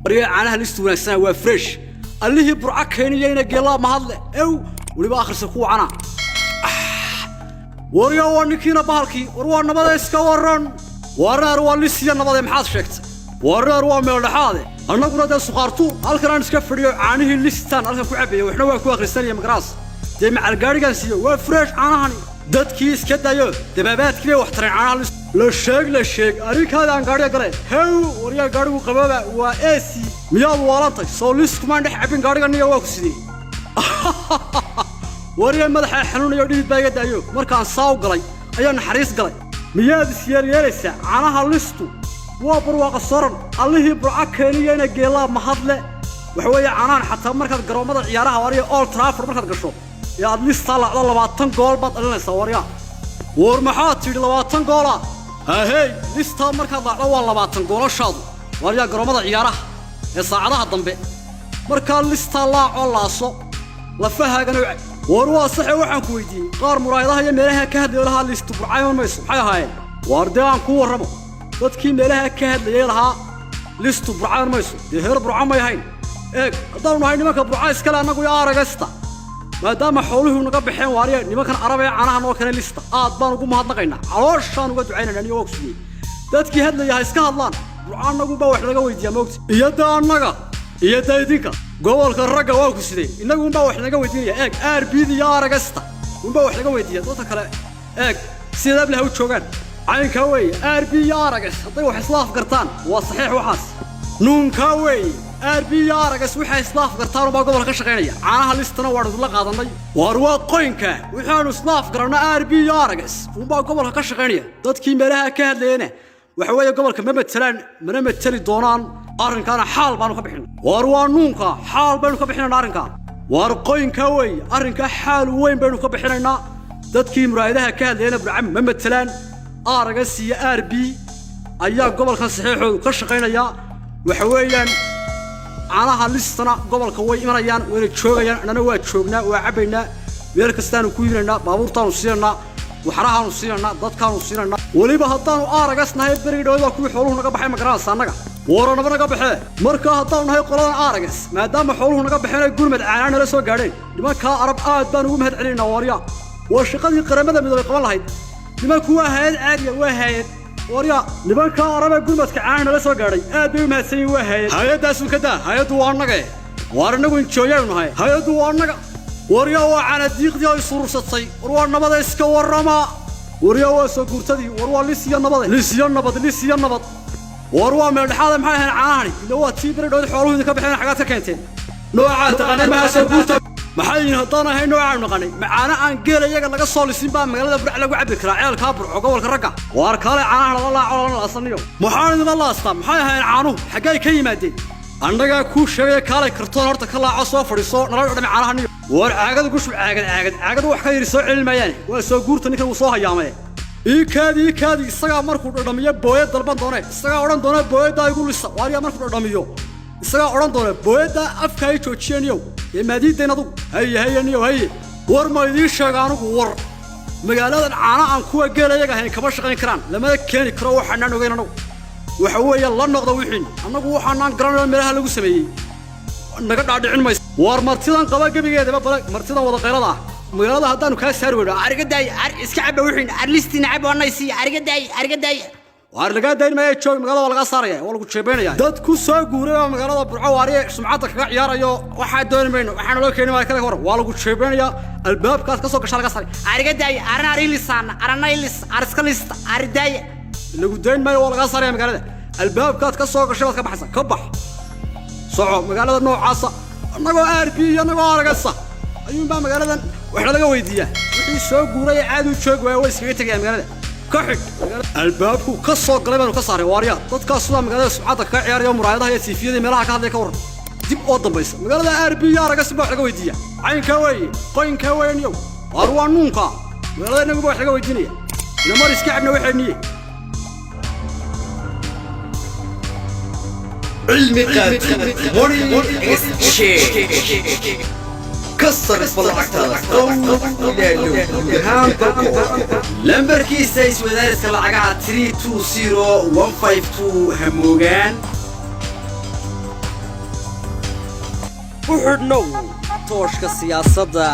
Waryaa, caanaha Listu wanaagsana, waa fresh. Allihii Burca keeniyeyna geelaa mahadle. Ew, weliba akhrisa ku wacana. Waryaa, waa ninkiina bahalkii. War waa nabada, iska waran. Wareer, waa lisiya nabade, maxaad sheegtay? Wareer, waa meeldhexaade. Annaguna dee suqaartu halkan aan iska fadhiyo, caanihii Listan halkan ku cabaya, waxna waa ku akhrisanaya magaraas. Dee macal gaadhigaan siiyo, waa fresh caanahani. Dadkii iska dayo, dabaabaadkii bay wax tareen caanaha Lis. La sheeg, la sheeg, arrinkaada aan gaadhiga gale. Hew, waryaa, gaadhigu qabooba, waa AC. Miyaad waalantay? Soo lis kumaan dhex cabin gaadhiga niya, waa ku sidee? Waryaa, madaxa xanuunayo, dhidid baa iga daayo. Markaan saa u galay ayaa naxariis galay. Miyaad isyeelyeelaysaa? Caanaha Listu waa barwaaqa soran. Allihii Burco keeniyeyna geelaa mahadle. Waxa weeye caanahan xataa markaad garoommada ciyaaraha, warya, Old Trafford markaad gasho ee aad listaa lacdo, 20 gool baad dhalinaysaa. Waryaa, war maxaad tidhi? 20 goola? Hahey, listaa markaad laacdo waa 20 goolashaadu. Waryaa, garoommada ciyaaraha ee saacadaha dambe markaa listaa laacoo laaso lafahaagana u cab. War waa saxe, waxaan ku weydiiyey qaar muraayadaha iyo meelaha ka hadlayo lahaa Listu Burcayman mayso, maxay ahaayeen? Waar dee aan kuu warramo, dadkii meelaha ka hadlayay lahaa Listu Burcayman mayso, dee heer Burca may ahayn. Eeg, haddaanu nahay nimanka Burca iskale annagu iyo aragasta, maadaama xooluhu naga baxeen, waariya, nimankan Arab ee caanaha noo keenay Lista aad baan ugu mahadnaqaynaa, calooshaan uga ducaynayna. Niyo waa ku sugiyey, dadkii hadlaya ha iska hadlaan. Burca annagu baa wax naga weydiiyaa, moogta, iyo da annaga iyo da idinka gobolka ragga, waa ku sidee? Innagu unbaa wax naga weydiinaya. Eeg, RB-da iyo aragasta unbaa wax naga weydiiya. Dadka kale eeg sidaab leh u joogaan. Caynkaa weeye, RB iyo aragas hadday wax isla afgartaan waa saxiix. Waxaas nuunkaa weeye, RB iyo aragas waxay isla afgartaan unbaa gobolka ka shaqaynaya. Caanaha Listana waanu isla qaadanay. Waar waa qoynka, waxaanu isla afgaranna RB iyo aragas unbaa gobolka ka shaqaynaya. Dadkii meelaha ka hadlayana waxa weeye gobolka ma matelaan, mana mateli doonaan. Arrinkaana xaal baanu ka bixinay. Waar waa nuunka, xaal baynu ka bixinaynaa arrinkaa. Waar qoynka weeye, arrinkaa xaal weyn baynu ka bixinaynaa. Dadkii muraayadaha ka hadlayana Burca ma matelaan. Aragas iyo RB ayaa gobolkan saxiixoodu ka shaqaynaya. Waxa weeyaan caanaha Listana gobolka way imanayaan, wayna joogayaan. Annana waa joognaa, waa cabbaynaa, meel kastaanu ku iibinaynaa, baabuurtaanu siinaynaa, waxrahaanu siinaynaa, dadkaanu siinaynaa. Weliba haddaanu aaragas nahay, berigi dhawayd waa kuwii xooluhu naga baxay, magaranaysa annaga waranaba naga baxee. Marka haddaanu nahay qoladan aaragas, maadaama xooluhu naga baxeen ay gurmad caanaa nala soo gaadheen nimankaa Arab, aad baan ugu mahad celinaynaa. Waarya, waa shaqadii Qaramada Midoobay qaban lahayd. Nimanku waa hay'ad caadiya, waa hay'ad. Warya, nimankaa Arabee gurmadka caanaha nala soo gaadhay aad bay u mahadsan yihiin. Waa hay'ad, hay'addaasun ka daa. Hay'addu waa annaga. Waar innagu injooyaynu nahay, hay'addu waa annaga. Warya, waa canadiiqdii ay surursatay. War waa nabada, iska warrama. Warya, waa soo guurtadii. War waa lis iyo nabade, lis iyo nabad, lis iyo nabad. War waa meeldhexaada, maxay ahayn caanahani? Ila waa tii beri dhowd xooluhu idinka baxeen, xagaad ka keenteen? Noocaa taqaanay maha soo guurta. Maxay yihiin haddaan ahayn noocaanu naqanay? Macaano aan geel iyaga laga soo lisin baa magaalada Burc lagu cabbi karaa, ceelkaa Burco, gobolka ragga. Waar kaale, caanaha lala laaco, lala laasaniyo. Maxaan idinla laastaa? Maxay ahayn caanuhu? Xaggay ka yimaadeen? Annagaa kuu sheegaya. Kaalay kartoon horta ka laaco, soo fadhiiso, nala dhadhami caanaha niyo. Waar caagada ku shub, caagad, caagad, caagadu wax ka yiri soo celin maayaane. Waa soo guurta, ninkan wuu soo hayaamay. Ii kaadi, ii kaadi. Isagaa markuu dhadhamiyo booyad dalban doone, isagaa odhan doona booyaddaa igu lisa. Waaryaa, markuu dhadhamiyo isagaa odhan doona booyaddaa afka ay joojiyeen. Ee maadiidayn adugu, haye haye niyow, haye. War ma idiin sheega anugu? War magaaladan caana aan kuwa geel ayaga ahayn kama shaqayn karaan, lamana keeni karo. Waxaanaan ogeyn annagu waxa weeye la noqda wixiin. Annagu waxaanaan garanayo meelaha lagu sameeyey naga dhaadhicin mayso. Waar martidan qaba gebigeedaba bale, martidan wada qaylada ah magaalada haddaanu kaa saari weyno. Ariga daay, ar iska caba wixiin, ar listiina caba, wanaysi. Ariga daay, ariga daay. Waar lagaa dayn maaya, joog. Magaalada waa lagaa saaraya, waa lagu jeebeynaya. Dad ku soo guuray oo magaalada Burco waariye sumcadda kaga ciyaarayo, waxaa dooni mayno, waxaana loo keeni maayo kale hor, waa lagu jeebeynaya. Albaabkaas ka soo gashaa laga saaray. Ariga daay, arana ari lisaan, arana lis, ar iska list, ari daay. Lagu dayn maayo, waa lagaa saaraya magaalada. Albaabkaad ka soo gashay baad ka baxaysa. Ka bax, soco. Magaalada noocaasa annagoo RB iyo annagoo aragasa ayuunbaa magaaladan waxna laga weydiiyaa. Wixii soo guuray ee caadi u joogi waaya way iskaga tegayaan magaalada. Ka xidh albaabku ka soo galay baanu ka saaray. Waarya, dadkaas sidaa magaalada sumcadda kaga ciyaaraya, muraayadaha iyo tiifiyada meelaha ka hadlaya, ka warran dib oo dambaysa magaalada RB iyo aragasi baa wax laga weydiiya. Caynkaa weeye, qoynkaa weeye niyow. Waar waa nuunka, magaalada inagu baa wax laga weydiinaya. Inamar iska cabna waxay niye. Cilmi qaati Money Exchange ka sarif lacagtaada qow ilaa low, guud ahaan dalka oo dhan. Lambarkiisa iswadaarska lacagaha 320152 hamoogaan. Ku xidhnow Tooshka Siyaasadda.